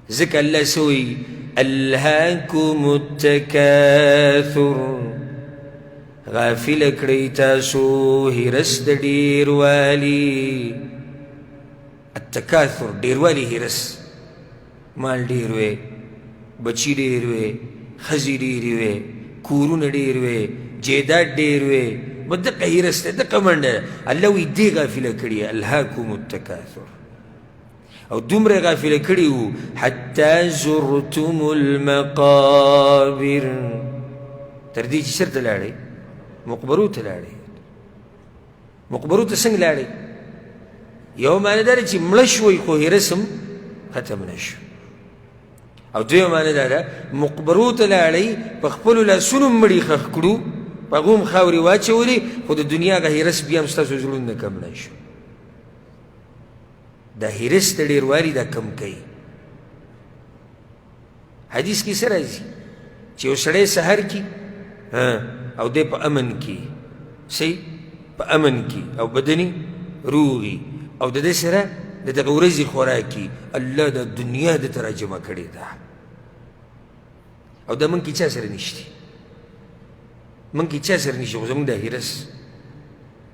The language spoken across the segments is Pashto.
ځکه الله څه وایي؟ الهاکم التکاثر، غافل کړئ تاسو هرس د ډېروالي. التکاثر ډېروالي، هرس، مال ډېر وی، بچي ډېر وی، ښځې ډېرې وی، کورونه ډېر وی، جایداد ډېر وی، بس دقه هرس دی، دقه منډه ده. الله وایي دې غافله کړي، الهاکم التکاثر، او دومره غافله کړي وو حتی زرتم المقابر، تر دې چې چېرته لاړې؟ مقبرو ته لاړې. مقبرو ته څنګه لاړې؟ یو معنی دا ده چې مړه شوئ خو حرص هم ختم نه شو، او دویمه معنی دا ده مقبرو ته لاړئ، په خپلو لاسونو مړي ښخ کړو، په هغو هم خاورې واچولې، خو د دنیا هغه حرص بیا هم ستاسو زړونه کم نه شو. دا حرص د ډېروالي دا کم کوي. حدیث کې څه راځي چې یو سړی سحر کې او دی په امن کې، صحیح په امن کې او بدني روغي، او د دې سره د دغه ورځې خوراکي الله د دنیا د ته راجمع کړې ده، او دا موږ کې چا سره نشته، موږ کې چا سره نشته، خو زموږ د حرص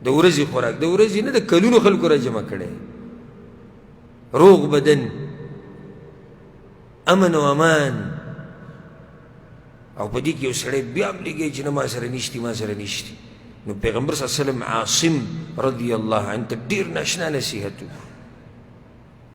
د ورځې خوراک د ورځې نه د کلونو خلکو را جمع کړی، روغ بدن، امن او امان، او په دې کې یو سړی بیا هم لګي چې نه ما سره نشتي، ما سره نشتي. نو پیغمبر صلی الله علیه وسلم عاصم رضی الله عنه ته ډېر ناشنا نصیحت وکړو.